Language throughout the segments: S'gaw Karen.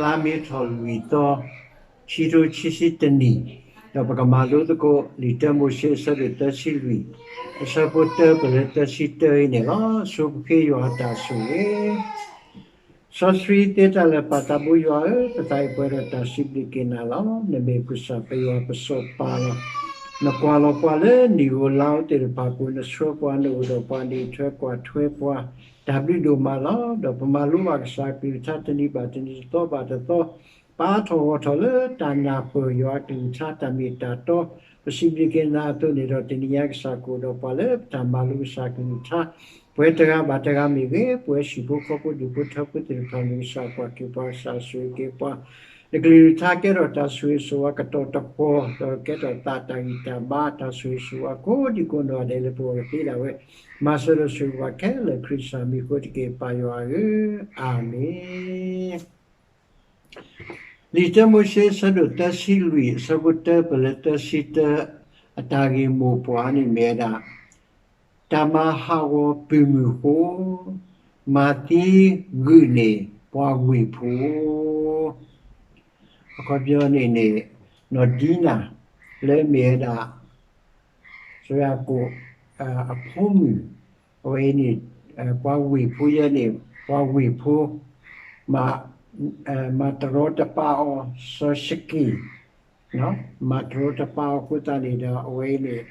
လါမ့ၤထီၣ်လွံၢ်သီ, ခံထိခံဆံတနံၣ်, ဒီးပကမၤလိသကိး လံာ်တၢမိၤၡ့အဆၢဒိၣ်သၢဆံလွံၢ်, အဆၢဖိတၢပၢၢ်လၢသၢဆံတၢအံၤန့ၣ်လီၤ. ဆိပဃ့ယွၤအတၢ်ဆိၣ်ဂ့ၤ စီဆှံသ့တၢ်လၢာ် ပၢ်သးဘိယွၤဧၢ, ပသးအံၤပှဲၤဒီးတၢ်စံးဘျုးက့ၤနၤလီၤ. နမ့ၢ်ပကစၢ်ပယွၤ ပစီၤပၤလီၤ. နကွၢ်လီၤပှၤလၢနံၣ်ဧိၤလါဧိၤသ့ၣ်တဖၣ်အပူၤ, နဆှၢပှၤ, နအိၣ်ဒီးပှၤ, နအံးထွဲကွၢ်ထွဲပှၤ, တၢ်ဘျုးဒိၣ်မးလီၤ. ဒီးပမၤလိဘၣ်ကစၢ်ကလုၢ်ကထါ တနံၤဘၣ်တနံၤ, တသီဘၣ်တသီ, ပာ်ထီၣ်ဂီၢ်ထီၣ်လၢတၢ်နၢ်ပၢၢ်ယွၤအကလုၢ်ကထါ တၢ်မ့ၢ်တၢ်တီ, ပစံးဘျုးက့ၤနၤအသိးန့ၣ်ဒီး, တနံၤညါကစၢ်ကအိၣ်ဒီးပှၤလၢပတၢ်မၤလိကစၢ်ကလုၢ်ကထါ ပှဲၤတဂၤဘၣ်တဂၤမ့ၢ်ဂ့ၤ, ပဝဲဟံၣ်ဖိဃီဖိဒူၣ်ဖိထၢဖိသ့ၣ်တဖၣ်န့ၣ် ကစၢ်ကွၢ်က့ၤပှၤ, ကစၢ်ဆိၣ်ဂ့ၤက့ၤပှၤ, နကလုၢ်ကထါကဲထီၣ်တၢ်ဆိၣ်ဂ့ၤဆိၣ်ဝါကတီၤတဃီၤ, ဒီးကဲထီၣ်သးတၢ်ဂံၢ်တၢ်ဘါ တၢ်ဆိၣ်ဂ့ၤဆိၣ်ဝါကိးဒံကိးနီၢ်ဒဲးလၢပဂီၢ်ကသ့ဒၣ်ဝဲ, မၤစၢၤဒီးဆိၣ်ဂ့ၤပှၤခဲလၢာ် ခရံာ်ကစၢ်မံၤအဃိတက့ၢ် ပၢ်ယွၤဧၢ, အၤမ့ၣ်. လံာ်တၢမိၤၡ့ အဆၢဒိၣ်သၢဆံလွံၢ် အဆၢဖိတၢပၢၢ်လၢသၢဆံတၢ, အတၢ်ဂ့ၢ်မိၢ်ပှၢ်န့ၣ်မ့ၢ်ဝဲဒၣ်, တၢ်မၤဟးဂီၤပုၢ်မုၣ်အဃိ, မၤသံဂုာ်န့ၢ်ပှၤဝ့ၢ်ဖိ အခီပညီန့ၣ်န့ၣ်, နီၢ်ဒံနၤ လၢမ့ၢ်ဝဲဒၣ် စီၤယၤကိာ်အဖိမုၣ်, အဝဲအံၤန့ၣ် ပှၤဝ့ၢ်ဖိယဲန့ၣ်, ပှၤဝ့ၢ်ဖိ မၤတရီတပါအီၤ စီၤၡက့ၣ်, မၤတရီတပါအီၤအဃိသတးန့ၣ်ဒီး အဝဲအံၤန့ၣ်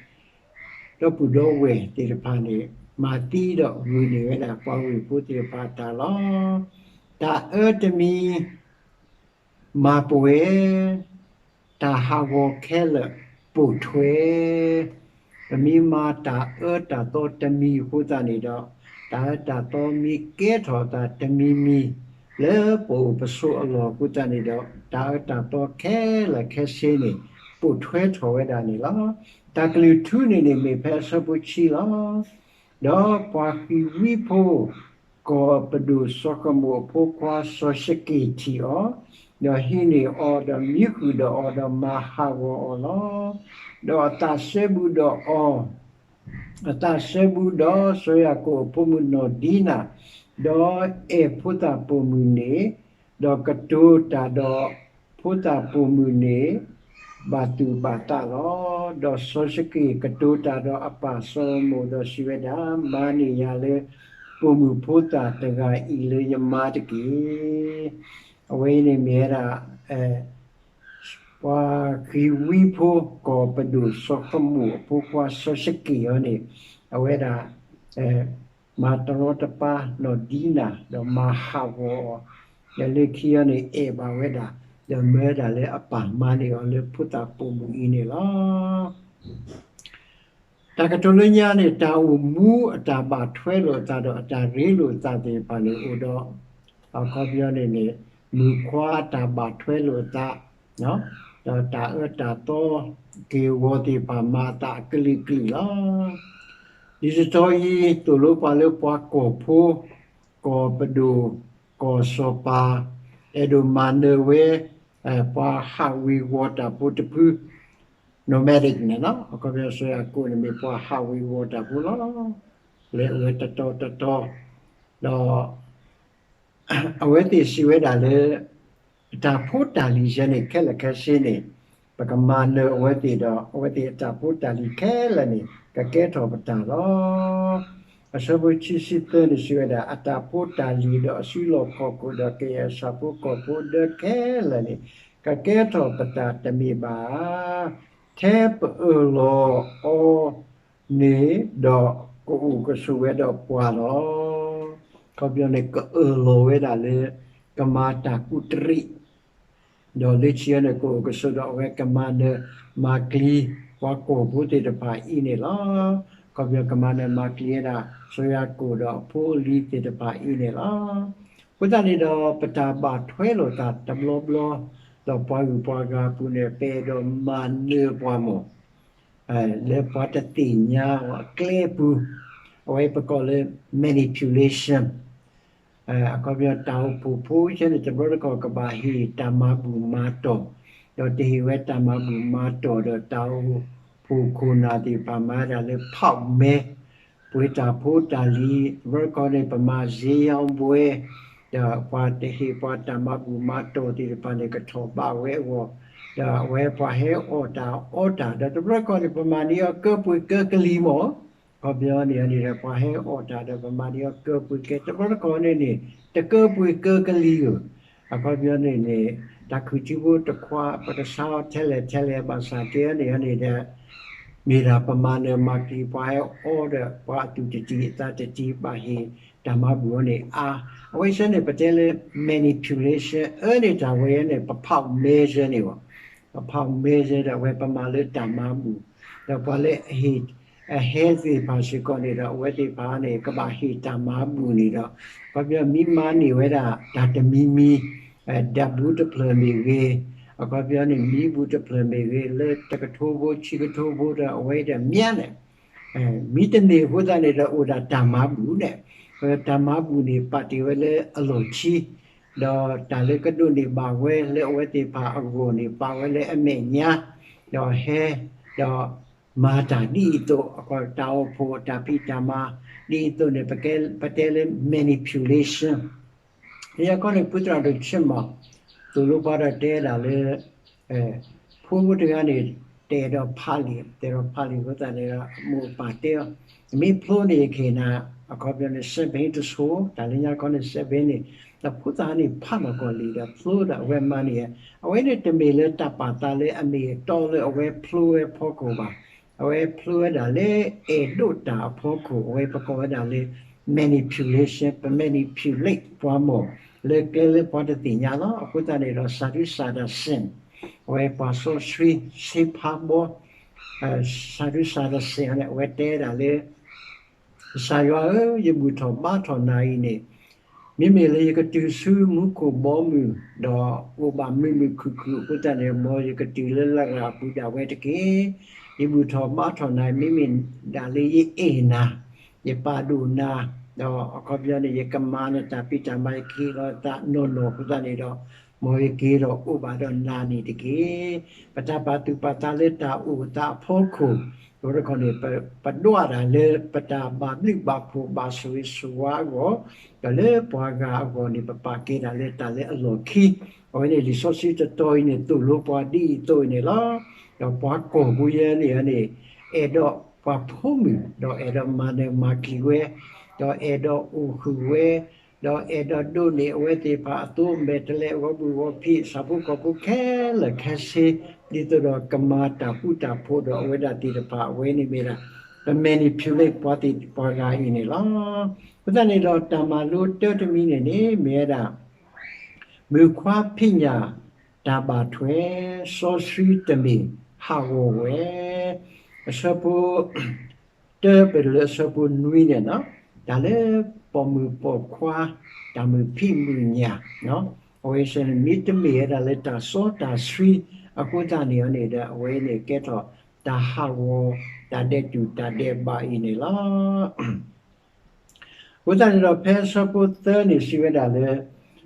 ဒီပုၢ်ဒီဝဲၢ်သ့ၣ်တဖၣ်န့ၣ် မၤသံဒီးဂုာ်န့ၢ်ဝဲဒၣ်ပှၤဝ့ၢ်ဖိသ့ၣ်တဖၣ်အတၢ်လီၤ. တၢ်အၢတမံၤ မၤပှဲၤ, တၢ်ဟးဂီၤခဲလၢာ်ပိာ်ထွဲ, ပမ့ၢ်မၤတၢ်အၢတၢ်သီတမံၤအဃိသတးန့ၣ်ဒီး, တၢ်အၢတၢ်သီမ့ၢ်ကဲထီၣ်အသးတမံၤမံၤ လၢပအိၣ်ပဆိးအလီၢ်အဃိသတးန့ၣ်ဒီး, တၢ်အၢတၢ်သီခဲလၢာ်ခဲဆ့န့ၣ် ပိာ်ထွဲထီၣ်ဝဲဒၣ်န့ၣ်လီၤ. တၢ်ကလုၢ်ထူန့ၣ်န့ၣ် မ့ၢ်ဖဲအဆၢဖိဆံလီၤ. ဒီးပှၤဃံၤဝံဖိ ကီၢ်ပဒိၣ်စီၤဃမိၣ်အဖိခွါစီၤၡက့ၣ်ထံၣ်အီၤ, ဒီးဟံးန့ၢ်အီၤ, ဒီးမံဃုာ်ဒီးအီၤ, ဒီးမၤဟးဂီၤအီၤလီၤ. ဒီးအသးစဲဘူးဒီးအီၤ, အသးစဲဘူးဒီးစီၤယၤကိာ်အဖိမုၣ်နီၢ်ဒံနၤ, ဒီးအဲၣ်ဖိသၣ်ပိာ်မုၣ်န့ၣ်, ဒီးကတိၤတၢ်ဒီးဖိသၣ်ပိာ်မုၣ်န့ၣ် ဘၣ်သူၣ်ဘၣ်သးလီၤ. ဒီးစီၤၡက့ၣ်ကတိၤတၢ်ဒီးအပၢ်စီၤမိၣ်ဒီးစံးဝဲဒၣ်, မၤန့ၢ်ယၤလၢ ပိာ်မုၣ်ဖိသၣ်တဂၤအံၤလၢယမါတက့ၢ်. အဝဲအံၤန့ၣ်မ့ၢ်ဝဲဒၣ် ပှၤဃံၤဝံဖိ ကီၢ်ပဒိၣ်စီၤဃမိၣ်အဖိခွါစီၤၡက့ၣ်အီၤန့ၣ်, အဝဲဒၣ် မၤတရီတပါနီၢ်ဒံနၤ ဒီးမၤဟးဂီၤအီၤ, ဒီးလၢခံအီၤန့ၣ် အဲၣ်ဘၣ်ဝဲဒၣ်, ဒီးမၢဝဲဒၣ်လၢအပၢ်မၤန့ၢ်အီၤလၢဖိသၣ်ပိာ်မုၣ်အံၤန့ၣ်လီၤ. တၢ်ကတိၤလၢညါန့ၣ် တၢ်အိၣ်မူအတၢ်ဘၣ်ထွဲလိာ်အသးဒီးအတၢ်ရ့လိာ်အသးသ့ၣ်တဖၣ်န့ၣ်အိၣ်ဒီး, အခီပညီန့ၣ်န့ၣ် မုၣ်ခွါအတၢ်ဘၣ်ထွဲလိာ်အသး ဒီးတၢ်အၢတၢ်သီက့ၢ်ဂီၤသ့ၣ်တဖၣ်မၤအသးအကလုာ်ကလုာ်လီၤ. ဒ်သိးတီအံၤ သိၣ်လိပှၤလၢပှၤကီၢ်ဖိ, ကီၢ်ပဒိၣ်, ကီၢ်စီၤပၤ, အဲၣ်ဒိးမၤနၢၤဝဲ ပှၤဟးဝ့ၤဝီၤတၢ်ဖိတဖု nomadic န့ၣ်လီၤ. အခီပညီစီၤယၤကိာ်န့ၣ်မ့ၢ်ပှၤဟးဝ့ၤဝီၤတၢ်ဖိလီၤ. လဲၤအၢတတီၤတတီၤ, ဒီး အဝဲသ့ၣ်စံးဝဲဒၣ်လၢ အတၢ်ဖိတၢ်လံၤယဲန့ၣ် ခဲလၢာ်ခဲဆ့န့ၣ် ပကမၤနၢၤအဝဲသ့ၣ်ဒီး အဝဲသ့ၣ်အတၢ်ဖိတၢ်လံၤခဲလၢာ်န့ၣ် ကကဲထီၣ်ပတၢ်လီၤ. အဆၢဖိခံဆံသၢန့ၣ်စံးဝဲဒၣ်, အတၢ်ဖိတၢ်လံၤဒီးအစုလီၢ်ခီၣ်ခိၣ်ဒီး ကယဲၢ်အဆၣ်ဖိကီၢ်ဖိဒီးခဲလၢာ်န့ၣ် ကကဲထီၣ်ပတၢ်တမ့ၢ်ဘၣ်ဧါ. ထဲပအၢၣ်လီၤအီၤ န့ၣ်ဒီးကအိၣ်ကဆိးဝဲဒီးပှၤလီၤ. အခီပညီန့ၣ် ကအၢၣ်လီၤဝဲဒၣ်လၢ ကမၤတၢ်ကူၣ်တရံး, ဒီးလၢခံအီၤန့ၣ် ကအိၣ်ကဆိးဒီးအဝဲကမၤနၢၤ မၤကျံၤ ပှၤကီၢ်ဖိသ့ၣ်တဖၣ်အံၤန့ၣ်လီၤ. အခီပညီကမၤနၢၤမၤကျံၤဝဲဒၣ် စီၤယၤကိာ်ဒီးအဖိအလံၤသ့ၣ်တဖၣ်အံၤန့ၣ်လီၤ. အဃိသတးန့ၣ်ဒီး ပတၢ်ဘၣ်ထွဲလိာ်သးတဘျီဘျီ ဒီးပှၤဂုၤပှၤဂၤအပူၤန့ၣ် ပအဲၣ်ဒိးမၤနၢၤပှၤမး လၢပှၤတသ့ၣ်ညါအီၤအကျဲပူၤ, အဝဲပကိးလၢ manipulation. အခီပညီတၢ်အိၣ်ဖှိၣ်ဖိဆဲန့ၣ် တဘျီတခီၣ်ကဘၣ်ဟ့ၣ်တၢ်မၤဘူၣ်မၤတီၢ်, ဒီးတဟ့ၣ်ဝဲတၢ်မၤဘူၣ်မၤတီၢ်ဒီးတၢ်အိၣ်ဖှိၣ်ခိၣ်နၢ်သ့ၣ်တဖၣ်မၤဒၣ်လၢဖီၣ်မဲ ပှ့ၤတၢ်ဖိတၢ်လံၤ, တဘျီတခီၣ်န့ၣ် ပမၤစ့ယီဘွဲ, ဒီးပှၤတဟ့ၣ်ပှၤတၢ်မၤဘူၣ်မၤတီၢ်သ့ၣ်တဖၣ်န့ၣ် ကထီၣ်ဘးဝဲအဂီၢ်, ဒီးအဝဲပှၤဟဲအီၣ်တၢ်အီတၢ်, ဒီးတဘျီတခီၣ်န့ၣ် ပမၤန့ၢ်အီၤကၢပှ့ၤကၢကလံၤမး, အခီပညီန့ၣ်န့ၣ်ဒီး ပှၤဟဲအီၣ်တၢ်ဒီး ပမၤန့ၢ်အီၤကၢပှ့ၤကၢ, တဘျီတခီၣ်န့ၣ်န့ၣ် တကၢပှ့ၤကၢကလံၤဧၢ, အခီပညီန့ၣ်န့ၣ် တၢ်ခုၣ်ထံဖိတခွါ ပကဆါအီၤထဲလဲၣ်ထဲလဲၣ် ဘၣ်ဆၣ်က့န့ၣ်န့ၣ်ဒီး မ့ၢ်ဒၣ်ပမၤနၢၤမၤက့ၤ ပှၤဟဲအီဒီး ပှၤအသူၣ်တတံၤအသးတတံၤ ဘၣ်ဟ့ၣ်တၢ်မၤဘူၣ်အီၤန့ၣ်အါ, အဝဲဆၢန့ၣ် ပတဲလၢ manipulation အၢန့ၣ်တၢ်ဝဲန့ၣ် ပဖးမဲဆၢန့ၣ်ဘၣ်, ပဖးမဲဆၢဒီး အဝဲပမၤလၢတၢ်မၤဘူၣ်, ဒီးပှၤလၢအဟ့ၣ် အဟဲသ့ၣ်တဖၣ်စ့ၢ်ကီးန့ၣ်ဒီး အဝဲသ့ၣ်တဖၣ်န့ၣ် ကဘၣ်ဟ့ၣ်တၢ်မၤဘူၣ်န့ၣ်ဒီး အခီပညီမ့ၢ်မၤန့ၢ်ဝဲဒၣ်တၢ်တမံၤမံၤ, ဒၢးဘူးတဖျၢၣ်မ့ၢ်ဂ့ၤ, အခီပညီန့ၣ် မံဘူးတဖျၢၣ်မ့ၢ်ဂ့ၤ လၢတကထိဖိဆံကထိဖိဒီး အဝဲဒီးမၠါန့ၣ် မ့ၢ်တန့ၢ်အဃိသတးန့ၣ်ဒီး အိၣ်ဒၣ်တၢ်မၤဘူၣ်န့ၣ်, တၢ်မၤဘူၣ်န့ၣ်ပာ်တ့ၢ်ဝဲလၢအလီၢ်ခံ, ဒီးတၢ်လၢကဒိးန့ၢ်ဘၣ်ဝဲလၢအဝဲသ့ၣ်တဖၣ်အဂီၢ်န့ၣ် ပာ်ဝဲလၢအမဲာ်ညါ, ဒီးဟဲ, ဒီးမၤတၢ်ဒ်အံၤအသိး, တၢ်အိၣ်ဖှိၣ်တၢ်ဖံးတၢ်မၤ ဒ်အံၤအသိးန့ၣ် ပတဲလၢ manipulation လံယၤခီန့ၣ် ဖုသရၣ်ဒိၣ်ဆ့ၣ်မီၤ သိၣ်လိပှၤဒီးတဲဒၣ်လၢ ဖိတဂၤန့ၣ် တဲဒီးဖးလံာ်, တဲဒီးဖးလံာ်အဃိသတးန့ၣ်ဒီး အမိၢ်အပၢ်တဲအီၤ, မ့ၢ်ဖျိန့ၣ်ယကဟ့ၣ်နၤ, အခီပညီန့ၣ် စဲးဘ့ၣ်တဆိ, တၢ်လၢညါခီန့ၣ် စဲးဘ့ၣ်န့ၣ်, ဒီးဖိသၣ်န့ၣ်ဖးလီၤကီၢ်လံာ်ဒီးဖျိဒီးအဝဲမၤန့ၢ်, အဝဲန့ၣ်တမ့ၢ်လၢတၢ်ပာ်သးလၢအမ့ၢ်အတီလၢအဝဲဖျိဝဲဖီခိၣ်ဘၣ်. အဝဲဖျိဝဲဒၣ်လၢအဲၣ်ဒိးတၢ်အဖီခိၣ်, အဝဲပကိးဝဲဒၣ်လၢ manipulation, ပ manipulate ပှၤမီၢ် လၢကျဲလၢပှၤတသ့ၣ်ညါလီၤ. အဃိသတးန့ၣ်ဒီး ဆၣ်ဒူဆၣ်ဒၤစ့ၣ် အဝဲပှၤစီဆှံ ဆ့ဖးဘီ ဆၣ်ဒူဆၣ်ဒၤစ့ၣ်န့ၣ် အဝဲတဲဒၣ်လၢ ကစၢ်ယွၤဧၢ, ယဘူၣ်ထီၣ်ဘါထီၣ်နၤအံၤန့ၣ်, မ့မ့ၢ်လၢယကတုၤဆူမူခိၣ်ဘီမုၢ်, ဒီးအိၣ်ဘၣ်မုာ်မုာ်ခုၣ်ခုၣ်အဃိသတးန့ၣ်, မ်ယကတုၤလၢလရာ်အပူၤဒၣ်ဝဲတက့ၢ်. ယဘူၣ်ထီၣ်ဘါထီၣ်နၤ မ့မ့ၢ်ဒၣ်လၢယအဲၣ်နၤ, ယပာ်ဒိၣ်နၤ, ဒီးအခီပညီန့ၣ် ယကမၤနတၢ်ဖံးတၢ်မၤ ယကဟ့ၣ်လီၤသးနီၢ်နီၢ်အဃိသတးန့ၣ်ဒီး, မ်ယက့ၤဒီးအိၣ်ဘၣ်ဒီးနၤန့ၣ်တက့ၢ်. ပတၢ်ပာ်သူၣ်ပာ်သးလၢတၢ်အိၣ်သးအဖီခိၣ်, ဒီးတခီန့ၣ် ပဒွးတၢ်လၢပတၢ်ဘၣ်ဘျုးဘၣ်ဖှိၣ်ဘၣ်ဆိၣ်ဂ့ၤဆိၣ်ဝါအဂီၢ်, ဒီးလၢပှၤဂၤအဂီၢ်န့ၣ် ပပာ်ကဲဒၣ်လၢတၢ်လၢအလီၢ်ခံ, အဝဲန့ၣ်လံာ်စီဆှံတတီၤအံၤန့ၣ် သိၣ်လိပှၤဒ်အံၤအသိးအံၤန့ၣ်လီၤ. ဒီးပှၤကီၢ်ပူၤယဲန့ၣ်န့ၣ် အဲၣ်ဒိးပှၤဖိမုၣ်, ဒီးအဲၣ်ဒိးမၤနၢၤမၤက့ၤဝဲ, ဒီးအဲၣ်ဒိးအိၣ်ဃုာ်ဝဲ, ဒီးအဲၣ်ဒိးဒိးန့ၢ်အဝဲသ့ၣ်တဖၣ်အသိမဲာ်တဲးလဲး ဂီၤဘူၣ်ဂီၤဖံး ဆၣ်ဖိကီၢ်ဖိခဲလၢာ်ခဲဆ့, ဒ်သိးဒီးကမၤတၢ်ဃူတၢ်ဖိးဒီးအဝဲဒၣ်သ့ၣ်တဖၣ် အဝဲန့ၣ်မ့ၢ်ဒၣ် ပ manipulate ပှၤသ့ၣ်ပှၤဂၤအံၤန့ၣ်လီၤ. အဃိသတးန့ၣ်ဒီး တၢ်မၤလိတၢတမံၤန့ၣ်န့ၣ် မ့ၢ်ဝဲဒၣ် မုၣ်ခွါဖံးညၣ်တၢ်ဘၣ်ထွဲ စီဆှံတမ့ၢ်ဟးဂီၤဝဲ, အဆၢဖိ တၢပလၢအဆၢဖိနွံန့ၣ်, တၢ်လၢပိာ်မုၣ်ပိာ်ခွါ တၢ်မုၣ်ဖံးမုၣ်ညၣ်, အဝဲစ့ၢ်န့ၣ် မ့တမ့ၢ်ဝဲဒၣ်လၢတၢ်စီတၢ်ဆှံ အဃိသတးန့ၣ်န့ၣ်ဒီး အဝဲန့ၣ်ကဲထီၣ်တၢ်ဟးဂီၤ တၢ်ဒဲးတူၢ်တၢ်ဒဲးဘးအံၤန့ၣ်လီၤ. အဃိသတးန့ၣ်ဒီး ဖဲအဆၢဖိသၢန့ၣ် စံးဝဲဒၣ်လၢ,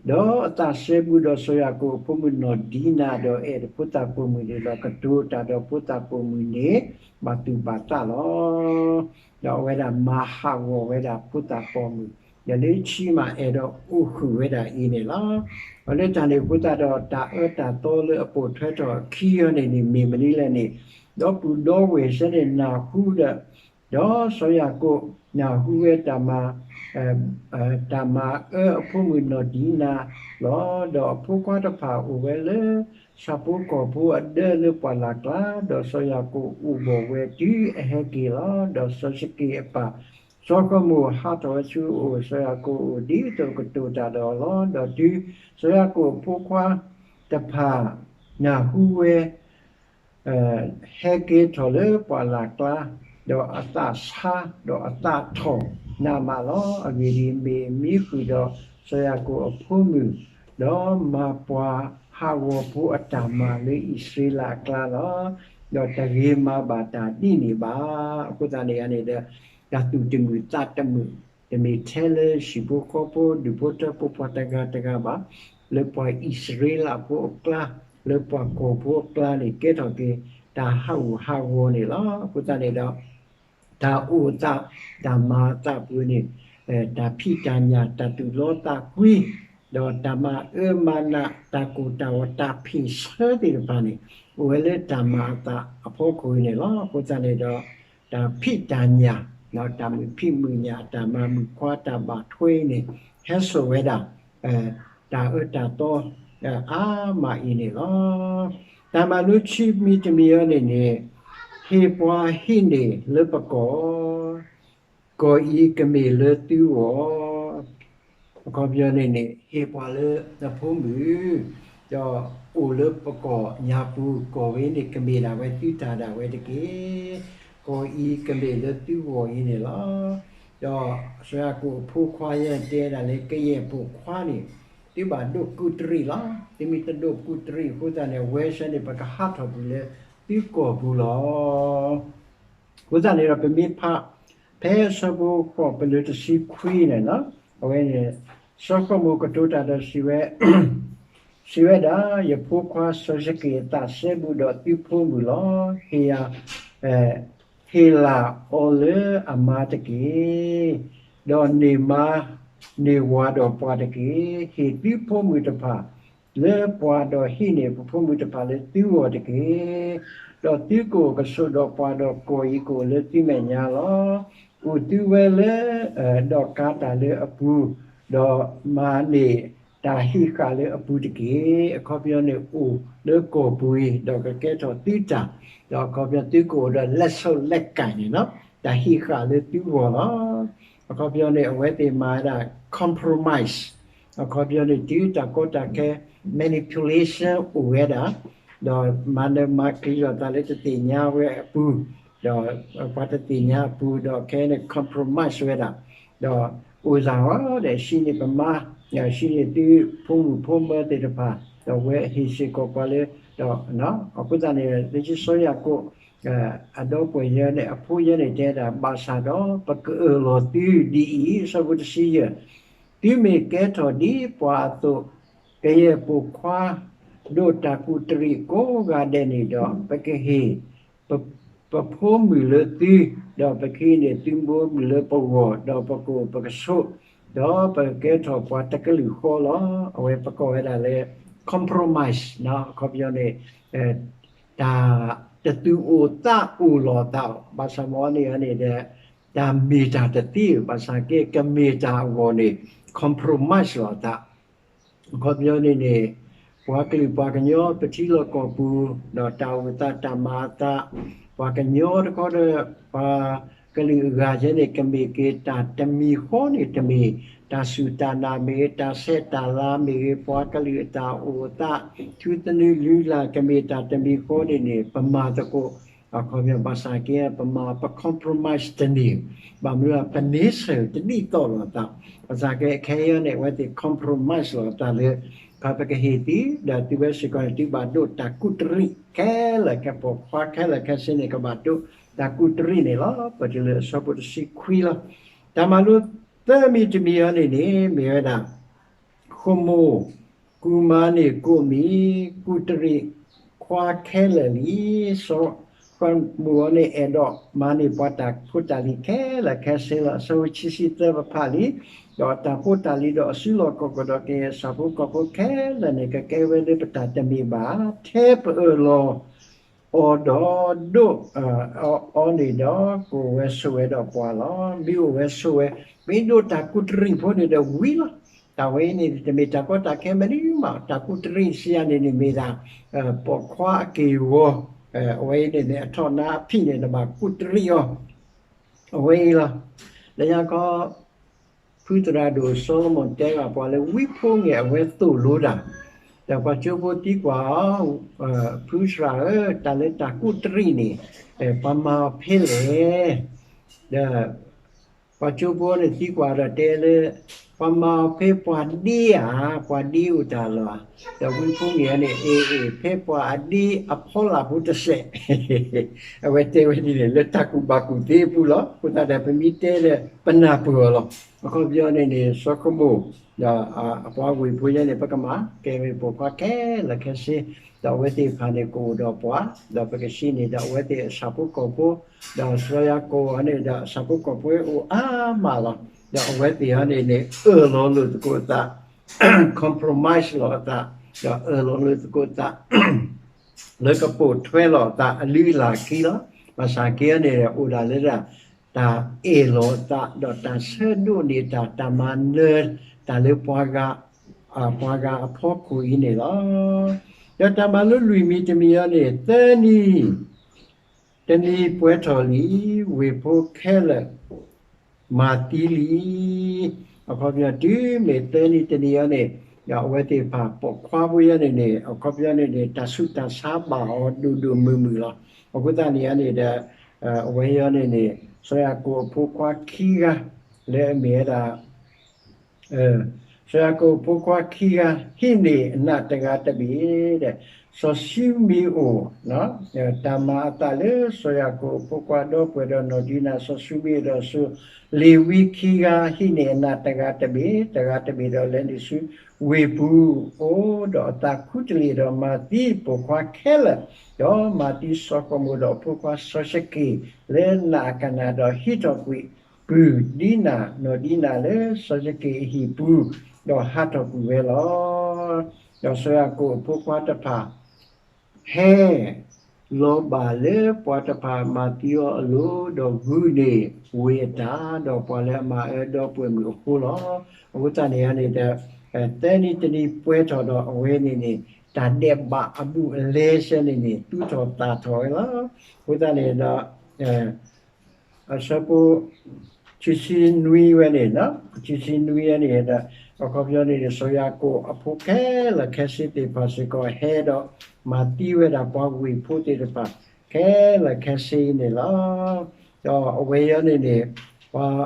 ဒီးအသးစဲဘူးဒီးစီၤယၤကိာ်အဖိမုၣ်နီၢ်ဒံနၤ, ဒီးအဲၣ်ဒီးဖိသၣ်ပိာ်မုၣ်န့ၣ်ဒီး ကတိၤတၢ်ဒီးဖိသၣ်ပိာ်မုၣ်န့ၣ် ဘၣ်သူၣ်ဘၣ်သးလီၤ. ဒီးအဝဲဒၣ်မၤဟးဂီၤဝဲဒၣ်ဖိသၣ်ပိာ်မုၣ်, ဒီးလၢခံမး အဲၣ်ဒိးအိၣ်ဃုာ်ဝဲဒၣ်အံၤန့ၣ်လီၤ. ဒီးလၢတၢ်န့ၣ်အဃိသတးဒီး တၢ်အၢတၢ်သီလၢအပိာ်ထွဲထီၣ်အခံအံၤန့ၣ်န့ၣ် မ့ၢ်မနုၤလဲၣ်န့ၣ်, ဒီပုၢ်ဒီဝဲၢ်စ့ၢ်န့ၣ် နၢ်ဟူဒီး ဒီးစီၤယၤကိာ်နၢ်ဟူဝဲတၢ်မၤ, တၢ်မၤအၢအဖိမုၣ်နီၢ်ဒံနၤလီၤ. ဒီးအဖိခွါတဖၣ်အိၣ်ဝဲလၢ ဆၣ်ဖိကီၢ်ဖိအဒၢလၢပှၢ်လၢ်ကျါ, ဒီးစီၤယၤကိာ်အိၣ်ဘှီၣ်ဝဲတုၤအဟဲက့ၤလီၤ. ဒီးစီၤၡက့ၣ်အပၢ် စီၤဃမိၢ်ဟးထီၣ်ဝဲဆူအအိၣ်, စီၤယၤကိာ်အအိၣ် ဒ်သိးကတိၤတၢ်ဒီးအီၤလီၤ. ဒီးတုၤစီၤယၤကိာ်အဖိခွါတဖၣ် နၢ်ဟူဝဲ ဟဲက့ၤထီၣ်လၢပှၢ်လၢ်ကျါ, ဒီးအသးဆါ, ဒီးအသးထီၣ်နးမးလီၤ. အဂ့ၢ်ဒ်အံၤ, မ့ၢ်မံဃုာ်ဒီးစီၤယၤကိာ်အဖိမုၣ်, ဒီးမၤပှၤဟးဂီၤဖိအတၢ်မၤလၢအံၣ်စရ့လးအကျါလီၤ. ဒီးတဂ့ၤမၤဘၣ်တၢ်ဒ်န့ၣ်ဘၣ်. အဃိသတးန့ၣ်န့ၣ်ဒီး တၢ်သူၣ်တမုာ်သးတမုာ်, တမ့ၢ်ထဲလၢဟံၣ်ဖိဃီဖိ ဒူၣ်ဖိထၢဖိ ပှၤတဂၤတဂၤဘၣ်, လၢပှၤအံၣ်စရ့လးဖိအကျါ, လၢပှၤကီၢ်ဖိအကျါန့ၣ် ကဲထီၣ်က့ၤ တၢ်ဟးဂူာ်ဟးဂီၤန့ၣ်လီၤ. အဃိသတးန့ၣ်ဒီး တၢ်အိၣ်သး တၢ်မၤအသးပူၤန့ၣ်, တၢ်ဖံးတၢ်ညၣ် တၢ်သူၣ်လီသးကွံ ဒီးတၢ်မၤအၢမၤနး တၢ်ကိၢ်တၢ်ဂီၤ တၢ်ဖ့ၣ်ဆၢသ့ၣ်တဖၣ်န့ၣ် အိၣ်ဝဲလၢတၢ်မၤအသးအဖီခိၣ်အံၤန့ၣ်လီၤ. အဃိသတးန့ၣ်ဒီး တၢ်ဖံးတၢ်ညၣ် တၢ်မုာ်ဖံးမုာ်ညၣ် တၢ်မၤမုာ်ခွါ တၢ်ဘၣ်ထွဲအံၤန့ၣ် ဟဲစိာ်ဝဲဒၣ် တၢ်အၢတၢ်သီ အါမးအံၤန့ၣ်လီၤ. တၢ်မၤလိခံမံၤတမံၤအံၤန့ၣ်န့ၣ် ဟ့ၣ်ပှၤဟံးန့ၢ်လၢပကီၢ် ကီၢ်အံၤကမ့ၢ်လၢသုဂီၢ် အခီပညီန့ၣ်န့ၣ် ဟ့ၣ်ပှၤလၢနဖိမုၣ် ဒီးအိၣ်လၢပကီၢ်ညါပူၤ ကီၢ်ဝဲန့ၣ် ကမ့ၢ်ဒၣ်ဝဲသုတၢ်ဒၣ်ဝဲတက့ၢ်. ကီၢ်အံၤကမ့ၢ်လၢသုဂီၢ်အံၤန့ၣ်လီၤ. ဒီးစှၤကိာ်အဖိခွါယဲတဲဒၣ်လၢ ကယဲၢ်ပိာ်ခွါန့ၣ် သုဘၣ်ဒိးကူးတရံးလီၤ. သုမ့ၢ်တဒိးကူးတရံးအဃိသတးန့ၣ် အဝဲဆၢန့ၣ် ပကဟးထီၣ်ကွံာ်လၢသုကီၢ်ပူၤလီၤ. အဃိသတးန့ၣ်ဒီး ပမ့ၢ်ဖး ဖဲဆၢဖိဃိး ပလၢတဆံခွံန့ၣ်လီၤ. အဝဲန့ၣ် စီၤဃမိၢ်ကတိၤတၢ်ဒီးစံးဝဲ, စံးဝဲဒၣ်, ယဖိခွါစီၤယက့ၢ်အသးစဲဘူးဒီးသုဖိမုၣ်လီၤ. ဟ့ၣ်ယၤ, ဟ့ၣ်လၢအီၤလၢအမါတက့ၢ်. ဒီးန့ၢ်မါန့ၢ်ဝၤဒီးပှၤတက့ၢ်. ဟ့ၣ်သုဖိမုၣ်တဖၣ် လၢပှၤဒီးဟံးန့ၢ် ပဖိမုၣ်တဖၣ်လၢသုဂီၢ်တက့ၢ်. ဒီးသုကအိၣ်ကဆိးဒီးပှၤဒီးကီၢ်အံၤကအိၣ်လၢသုမဲာ်ညါလီၤ. အိၣ်သုဝဲလၢ ဒီးကၤတၢ်လၢအပူၤ, ဒီးမၤန့ၢ်တၢ်ဟံးဃာ်လၢအပူၤတက့ၢ်. အခီပညီန့ၣ် အိၣ်လၢကီၢ်ပူၤအံၤ ဒီးကကဲထီၣ်သုတၢ်, ဒီးအခီပညီသုကအိၣ်ဒီး လက်ဆုပ်လက်ကိုင်န့ၣ်လီၤ. တၢ်ဟံးဃာ်လၢသုဂီၢ်လီၤ. အခီပညီန့ၣ် အဝဲသ့ၣ်မၤဝဲဒၣ် compromise အခီပညီန့ၣ် တုၤတၢ်ကီတၢ်ခဲ manipulation အိၣ်ဝဲဒၣ်, ဒီးမၤနၢၤမၤကျံၤလိာ်သးလၢတသ့ၣ်ညါဝဲအပူၤ, ဒီးပှၤတသ့ၣ်ညါအပူၤ ဒီးခဲအံၤန့ၣ် compromise ဝဲဒၣ်, ဒီးအိၣ်သးအီၤဒီး ဟံးန့ၢ်ပမါ, ဟံးန့ၢ်သုဖိမုၣ်ဖိမၢၤသ့ၣ်တဖၣ်, ဒီးအဝဲဟ့ၣ်စ့ၢ်ကီးပှၤလၢ, ဒီးအဃိသတးန့ၣ် လၢစီၤယၤကိာ် အဒီပုၢ်ဝဲၢ်ယဲန့ၣ် အဖိယဲန့ၣ် တဲဒၣ် ဘၣ်ဆၣ်ဒီး ပကအၢၣ်လီၤသုဒ်အံၤ, ဆၢဖိတဆံယဲၢ်, သုမ့ၢ်ကဲထီၣ်ဒ်ပှၤအသိး, ကယဲၢ်ပိာ်ခွါ ဒိးတၢ်ကူးတရံးကိးဂၤဒဲးန့ၣ်ဒီး ပကဟ့ၣ် ပဖိမုၣ်လၢသု, ဒီးပကဟံးန့ၢ်သုမိၢ်မုၣ်လၢပဂီၢ်, ဒီးပကအိၣ်ပကဆိး, ဒီးပကကဲထီၣ်ပှၤတကလုာ်ဃီလီၤ. အဝဲပကိးဝဲဒၣ်လၢ compromise အခီပညီန့ၣ် တၢ်တသူၣ်အိၣ်သးအိၣ်လိာ်သး, ဘၣ်ဆၣ်မ့ၢ်န့ၣ်န့ၣ်ဒီး တၢ်မ့ၢ်တၢ်တသ့, ဘၣ်ဆၣ်က့ ကမ့ၢ်တၢ်အဂီၢ်န့ၣ် compromise လိာ်သး အခီပညီန့ၣ်န့ၣ် ပှၤကလုာ်ပှၤကညီပထံလီၢ်ကီၢ်ပူၤ ဒီးတၢ်အိၣ်သးတၢ်မၤအသး, ပှၤကညီတခီဒီး ပှၤကလုာ်အဂၤယဲန့ၣ် ကမ့ၢ်က့ၤတၢ်တမံၤဃီန့ၣ်တမံၤ, တၢ်စူၢ်တၢ်နာ်မ့ၢ်ဂ့ၤ, တၢ်ဆဲးတၢ်လၤမ့ၢ်ဂ့ၤ, ပှၤကလုာ်အတၢ်အိၣ်အသး ထူသနူလုၢ်လၢ် ကမ့ၢ်တၢ်တမံၤဃီန့ၣ်န့ၣ် ပမၤသကိး အခီပညီ ဘၣ်ဆၣ်က့ ပမၤ ပ compromise တန့ၢ်, ဘၣ်မနုၤ ပန့ဆၢၣ်တဒ်သိးလိာ်သး, ဘၣ်ဆၣ်က့ ခဲအံၤန့ၣ် အဝဲသ့ၣ် compromise လိာ်သးလၢ ခီပကဟ့ၣ်သု ဒီးသုဝဲစ့ၢ်ကီးန့ၣ် သုဘၣ်ဒိးတၢ်ကူးတရံးခဲလၢာ်ခဲ ပိာ်ခွါခဲလၢာ်ခဲဆ့န့ၣ် ကဘၣ်ဒိးတၢ်ကူးတရံးန့ၣ်လီၤ. ပတုၤလၢအဆၢဖိတဆံခွံလီၤ. တၢ်မၤလိသၢမံၤတမံၤအံၤန့ၣ်န့ၣ် မ့ၢ်ဝဲဒၣ် ဃမိၢ် ကူၣ်မၤန့ၢ်ကိးမံၤ ကူးတရံးခွါခဲလၢာ်လံ. စီၤဃမိၢ်အံၤန့ၣ် အဲၣ်ဒိးမၤန့ၢ်ပှၤတၢ်ဖိတၢ်လံၤခဲလၢာ်ခဲဆ့လီၤ. အဆၢဖိခံဆံသၢ ပဖးလံ, ဒီးတၢ်ဖိတၢ်လံၤဒီးအစုလီၢ်ခီၣ်ခိၣ်ဒီးကယဲၢ်ဆၣ်ဖိကီၢ်ဖိခဲလၢာ်န့ၣ် ကကဲဝဲလၢပတၢ်တမ့ၢ်ဘၣ်. ထဲပအၢၣ်လီၤ အီၤဒီးဒိး အီၤန့ၣ်ဒီး ကအိၣ်ဝဲဆိးဝဲဒီးပှၤလီၤ. မ့ၢ်အိၣ်ဝဲဆိးဝဲ မ့ၢ်ဒိးတၢ်ကူးတရံးဖိန့ၣ်ဒီးဝံၤလီၤ. တၢ်ဝဲအံၤန့ၣ် တမ့ၢ်တၢ်ကီတၢ်ခဲမနုၤမး, တၢ်ကူးတရံးစံးယၤန့ၣ်န့ၣ်မ့ၢ်ဒၣ် ပိာ်ခွါအက့ၢ်အဂီၤ, အဝဲအံၤန့ၣ်န့ၣ် အထီၣ်နါအဖံးန့ၣ် နဘၣ်ကူးတရံးအီၤ အဝဲအံၤလီၤ. လၢညါခီ ဖုသရၣ်ဒိၣ်စီၤလမီၣ်တဲဘၣ်ပှၤလၢ ဝံဖိငယ်အဝဲသိၣ်လိတၢ်, ဒီးပှၤကၠိဖိသံကွၢ်အီၤ, ဖုသရၣ်ဧၢ, တၢ်လၢတၢ်ကူးတရံးန့ၣ် ပှၤမၤအီၤဖဲလဲၣ်. ဒီးပှၤကၠိဖိန့ၣ်သံကွၢ်ဒီးတဲလၢ ပှၤမၤအီၤဖဲပှၤဒ့ဧါ, ပှၤဒ့အိၣ်တၢ်လီၤဧါ. ဒီးဝံဖိငယ်န့ၣ် အ့ၣ်အ့ၣ် ဖဲပှၤအဒ့အဖီလာ်ဖိတစဲး အဝဲတဲဝဲဒ်န့ၣ် လၢတၢ်ကူၣ်ဘၣ်ကူၣ်သ့အပူၤလီၤ. အဃိသတးဒီး ပမ့ၢ်တဲဒီး ပနၢ်ပၢၢ်အီၤလီၤ. အခီပညီန့ၣ်န့ၣ် စီၤဃမိၢ် ဒီးအပှၤဝ့ၢ်ဖိယဲန့ၣ် ပကမၤကဲမ့ၢ်ပိာ်ခွါခဲလၢာ်ခဲဆ့, ဒီးအဝဲသ့ၣ်တဖၣ်န့ၣ်ကအိၣ်ဒီးပှၤ, ဒီးပကဟံးန့ၢ်ဒီးအဝဲသ့ၣ်အဆၣ်ဖိကီၢ်ဖိ, ဒီးစီၤယၤကိာ်အံၤန့ၣ်ဒီးအဆၣ်ဖိကီၢ်ဖိအိၣ်အါမးလီၤ. ဒီးအဝဲသ့ၣ်အံၤန့ၣ်န့ၣ် အၢၣ်လီၤလိာ်သကိးအသး compromise လီၤအသး, ဒီးအၢၣ်လီၤလိာ်သကိးသး လၢကပိာ်ထွဲလီၤအသးအလုၢ်အလၢ်အခံလီၤ. ဘၣ်ဆၣ်က့န့ၣ် အိၣ်ဒၣ်လၢဒၣ် တၢ်အဲၣ်လီၤအသး ဒီးတၢ်ဆၢဒိးန့ၢ်တၢ် တၢ်မၤနၢၤတၢ်လၢပှၤဂၤ ပှၤဂၤအဖီခိၣ်အံၤန့ၣ်လီၤ. ဒီးတၢ်မၤလိလွံၢ်မံၤတမံၤအံၤန့ၣ် သၢနံၤ တနံၤပှဲၤထီၣ်လံ, ဝ့ၢ်ဖိခဲလၢာ် မၤသံလံ. အခီပညီတုၤမ့ၢ်သၢနံၤတနံၤအံၤန့ၣ် အဝဲသ့ၣ်တဖၣ်ပိာ်ခွါဖိအံၤန့ၣ်န့ၣ် အခီပညီန့ၣ်န့ၣ် တၢ်ဆူးတၢ်ဆါဘၣ်အီၤဒိၣ်ဒိၣ်မုၢ်မုၢ်လီၤ. အဃိသတးန့ၣ်န့ၣ်ဒီး အဝဲအံၤန့ၣ်န့ၣ် စီၤယၤကိာ်အဖိခွါခံဂၤ လၢအမ့ၢ်ဝဲဒၣ် စီၤယၤကိာ်အဖိခွါခံဂၤ ဟံးန့ၢ်အနးတဂၤတဘ့ၣ်ဒီး စီၤၡံမံအိၣ် တၢ်မၤအသးလၢစီၤယၤကိာ်အဖိခွါဒီပုၢ်ဝဲၢ်ဒီးနီၢ်ဒံနၤ စီၤၡံမံအိၣ်ဒီးစီၤလ့ၤဝံခံဂၤ ဟံးန့ၢ်အနးတဂၤတဘ့ၣ် တဂၤတဘ့ၣ်ဒီးလဲၤနုာ်ဆူဝ့ၢ်ပူၤအိၣ် ဒီးအသးခူတလ့ၢ်ဒီးမၤသံပိာ်ခွါခဲလၢာ်, ဒီးမၤသံစီၤဃမိၣ်ဒီးအဖိခွါစီၤၡက့ၣ် လၢနးအကနၣ်ဒီးဟံးထီၣ်ကွံာ် ပုၢ်ဒံနၤ နီၢ်ဒံနၤလၢစီၤၡက့ၣ်အဟံၣ်ပူၤ ဒီးဟးထီၣ်ကွံာ်ဝဲလီၤ. ဒီးစီၤယၤကိာ်အဖိခွါတဖၣ် ဟဲလီၤဘၣ်လၢပှၤတဖၣ်မၤသံအီၤအလိၤ ဒီးဂုာ်န့ၢ်ဝ့ၢ်အတၢ် ဒီးပှၤလၢအမၤအၢဒီပုၢ်ဝဲၢ်မုၣ်အဃိလီၤ. အဃိသတးန့ၣ်န့ၣ်ဒီး သၢနံၤတနံၤပှဲၤထီၣ်ဒီးအဝဲန့ၣ်န့ၣ် တၢ်ဒဲးဘးအဘူးအလဲဆၢန့ၣ်န့ၣ် သူၣ်ထီၣ်သၣ်ထီၣ်ဝဲလီၤ. အဃိသတးန့ၣ်ဒီး အဆၢဖိ ခံဆံနွံဝဲန့ၣ်, ခံဆံနွံဝဲန့ၣ်ဒီး အခီပညီန့ၣ် စီၤယၤကိာ်အဖိခဲလၢာ်ခဲဆ့သ့ၣ်တဖၣ်စ့ၢ်ကီး ဟဲဒီးမၤသံဝဲဒၣ်ပှၤဝ့ၢ်ဖိသ့ၣ်တဖၣ် ခဲလၢာ်ခဲဆ့အံၤန့ၣ်လီၤ. ဒီးအဝဲအံၤန့ၣ်န့ၣ် ပှၤ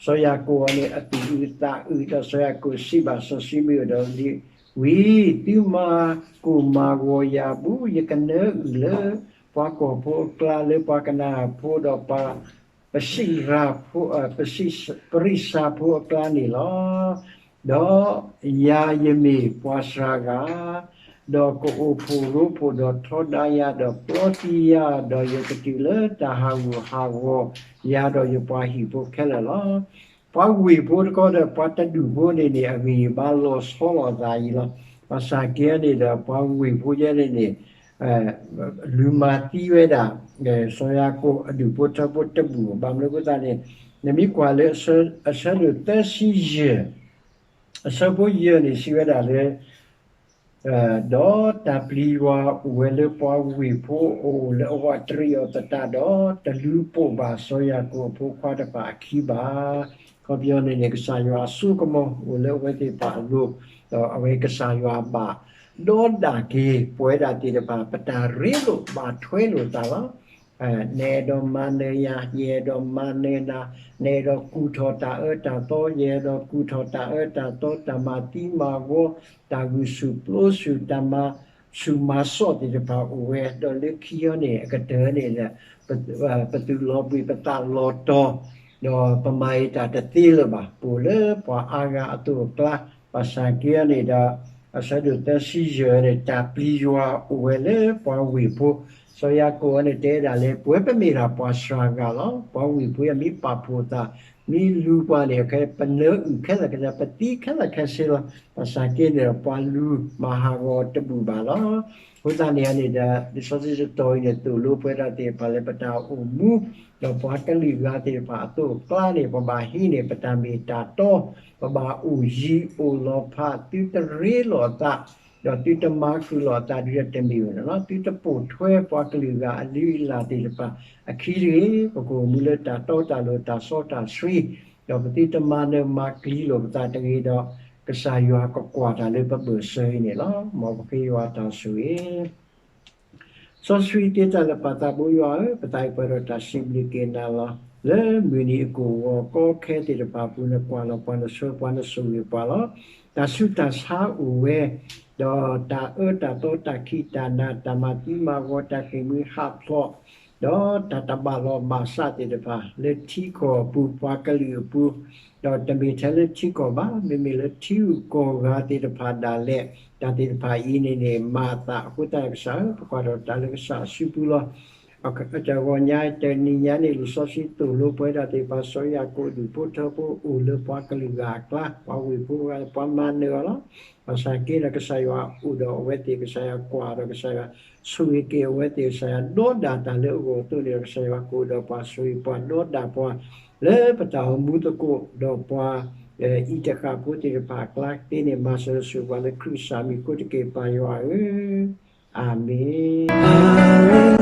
စီၤယၤကိာ်အံၤန့ၣ် အသူၣ်အုးသးအုး ဒီးစီၤယၤကိာ်စံးဘၣ်စီၤၡံမံအိၣ်ဒီးလ့ၤဝံ, သုမၤကိၢ်မၤဂီၤယၤဘူး, ယကနၢအုၣ်လၢ ပှၤကီၢ်ဖိအကျါ လၢပှၤကနၤအၣ်ဖိဒီးပှၤ ပစံးရၣ်ဖိ, ပစံးပရံးစၢ်ဖိအကျါန့ၣ်လီၤ. ဒီးယၤယမ့ၢ်ပှၤစှၤဂၤ, ဒီးကအိၣ်ဖှိၣ်ရိဖှိၣ်ဒီးထီဒါယၤ, ဒီးပျီသံယၤ, ဒီးယကတုၤလၢတၢ်ဟးဂူာ်ဟးဂီၤယၤဒီးယပှၤဟံၣ်ဖိခဲလၢာ်လီၤ. ပှၤဝ့ၢ်ဖိတခီဒီး ပှၤတဒူၣ်ဖိန့ၣ်န့ၣ် အဂံၢ်အဘါလီၤဆီလိာ်အသးအံၤလီၤ. ဘၣ်ဆၣ်က့န့ၣ်ဒီး ပှၤဝ့ၢ်ဖိယဲန့ၣ်န့ၣ် လူၤမၤသံဝဲဒၣ် စီၤယၤကိာ်အဒူၣ်ဖိထၢဖိတဘူၣ်, ဘၣ်မနုၤအဃိသတးန့ၣ် နမ့ၢ်ကွၢ်လၢအဆၢဒိၣ်သၢဆံယဲၢ် အဆၢဖိယဲၢ်န့ၣ် စံးဝဲဒၣ်လၢ ဒီးတၢ်ပျံၤယွၤအိၣ်ဝဲလၢပှၤဝ့ၢ်ဖိအအိၣ် လၢအဝးတရံးအီၤသတးဒီး တလူၤပိာ်ဘၣ်စီၤယၤကိာ်အဖိခွါတဖၣ်အခံဘၣ်. အခီပညီန့ၣ်န့ၣ် ကစၢ်ယွၤအစိကမီၤအိၣ်လၢအဝဲသ့ၣ်တဖၣ်အလိၤ, ဒီးအဝဲကစၢ်ယွၤဘၣ်ဒီးဒၣ်က့ၤ ပဝဲဒၣ်သ့ၣ်တဖၣ် ပတၢ်ရ့လိာ်ဘၣ်ထွဲလိာ်သးလီၤ. နအဲၣ်ဒိးမၤနၢၤယၤ, ယအဲၣ်ဒိးမၤနၢၤနၤ, နအဲၣ်ဒိးကူၣ်ထီၣ်တၢ်အၢတၢ်သီ, ယအဲၣ်ဒိးကူၣ်ထီၣ်တၢ်အၢတၢ်သီ, တၢ်မၤသံမၤဝီ, တၢ်ဂုာ်ဆူၣ်ပျိဆူၣ်, တၢ်မၤဆူၣ်မၤစိးသ့ၣ်တဖၣ်အိၣ်ဝဲ, ဒီးလၢခံအံၤန့ၣ် အကတၢၢ်န့ၣ် ပသူၣ်လီၤဘှံးပသးလီၤတီၤ, ဒီးပမၤအံၤတၢ်တသ့လၢၤဘၣ်, ပအိၣ်လၢပှၤအါဂၤအသိးအကျါ, ဘၣ်ဆၣ်က့န့ၣ်ဒီး အဆၢဒိၣ်သၢဆံယဲၢ်န့ၣ် တၢ်ပျံၤယွၤအိၣ်ဝဲလၢပှၤဝ့ၢ်ဖိ, စီၤယၤကိာ်န့ၣ်တဲဒၣ်လၢ ပဝဲပမ့ၢ်ဒၣ်ပှၤစှၤဂၤလီၤ. ပှၤဝ့ၢ်ဖိအံၤမ့ၢ်ပာ်ဖှိၣ်သး မ့ၢ်လူၤပှၤန့ၣ် ခဲ ပနၢအုၣ်ခဲလၢာ်ခဲဆ့ ပသံခဲလၢာ်ခဲဆ့လီၤ. ဘၣ်ဆၣ်က့န့ၣ်ဒီး ပှၤလူၤမၤဟးဂီၤတဘူၣ်ဘၣ်လီၤ. အဃိသတးန့ၣ်န့ၣ်ဒီး လံာ်စီဆှံတတီၤအံၤန့ၣ် သိၣ်လိပဝဲဒၣ်သ့ၣ်တဖၣ်လၢပတၢ်အိၣ်မူ, ဒီးပှၤကလုာ်ဂၤသ့ၣ်တဖၣ်အသိးအကျါန့ၣ် ပဘၣ်ဟံးန့ၢ်ပတၢ်မ့ၢ်တၢ်တီ, ပဘၣ်အိၣ်ယံၤအိၣ်လီၤဖး, သုတရ့လိာ်အသး ဒီးသုတမၤဃုာ်လိာ်အသးဒ်တမ့ၢ်ဝဲန့ၣ်လီၤ. သုတပိာ်ထွဲပှၤကလုာ်ဂၤအလုၢ်အလၢ်သ့ၣ်တဖၣ်အခံတဂ့ၤ. ပကအိၣ်မူလၢတၢ်တီတၢ်လိၤ တၢ်စီတၢ်ဆှံ, ဒီးပသုတမၤနၢၤမၤကျံၤလိာ်ပသးတဂ့ၤဒီး ကစၢ်ယွၤကကွၢ်တၢ်လၢပဘၢၣ်စၢၤအံၤန့ၣ်လီၤ. မ်ပဃ့ယွၤတၢ်ဆိၣ်ဂ့ၤ စီဆှံတ့တၢ်လၢပၢ်သးဘိယွၤဧၢ, ပသးအံၤပှဲၤဒီးတၢ်စံးဘျုးက့ၤနၤလီၤ. လၢမုၢ်နံၤအကိၢ်ဂီၤကီခဲသ့ၣ်တဖၣ်အပူၤ နကွၢ်လီၤပှၤ နဆှၢပှၤ နဆိၣ်ဂ့ၤပှၤလီၤ. တၢ်ဆူးတၢ်ဆါအိၣ်ဝဲ, ဒီးတၢ်အၢတၢ်သီ တၢ်ခံးတၢ်နၤ တၢ်မၤသံမၤဂီၤ တၢ်ဃ့ၢ်မှံဟးဖျိး ဒီးတၢ်တဘၣ်လိာ်ဘၣ်စးသ့ၣ်တဖၣ် လၢထံကီၢ်အပူၤ ပှၤကလုာ်အပူၤ, ဒီးတမ့ၢ်ထဲလၢထံကီၢ်ဘၣ်, မ့မ့ၢ်လၢထံဂုၤကီၢ်ဂၤသ့ၣ်တဖၣ်ဒၣ်လဲာ်, တၢ်သ့ၣ်တဖၣ်အံၤန့ၣ်န့ၣ် မၤအသးအဃိသတး ကစၢ်ဧၢ, ပကွၢ်ထီၣ်တၢ်လၢကစၢ်အစုပူၤလီၤ. တဂီၤညါတနံၤညါန့ၣ် လံာ်စီဆှံသိၣ်လိပှၤဒီးသ့ၣ်ပှၤစီၤယၤကိာ်ဒူၣ်ဖိထၢဖိအိၣ်လၢပှၤကလုာ်ဂၤအကျါ, ပှၤဝ့ၢ်ဖိဂၤ ပှၤမၤနၢၤအီၤလီၤ. ဘၣ်ဆၣ်က့ဒီးကစၢ်ယွၤအိၣ်ဒီးအဝဲသ့ၣ်, ကစၢ်ယွၤကွၢ်ဒီးကစၢ်ယွၤဆိၣ်ဂ့ၤက့ၤအဝဲသ့ၣ်, ကစၢ်ယွၤဒီးဒၣ်တၢ်လၢအဂီၢ်အသိးန့ၣ်ဒီး ကစၢ်ယွၤကအိၣ်ဒီးပှၤဆိၣ်ဂ့ၤပှၤဒီးဒၣ်ပှၤ လၢပတၢ်အိၣ်မူသကိးဒီးပှၤ အံၤတဃၣ်ဖိသ့ၣ်တဖၣ်အကျါသ့န့ၣ် မၤစၢၤဆိၣ်ဂ့ၤပှၤလၢခရံာ်စၢ်မံၤအဃိတက့ၢ် ပၢ်ယွၤဧၢ, အၤမ့ၣ်.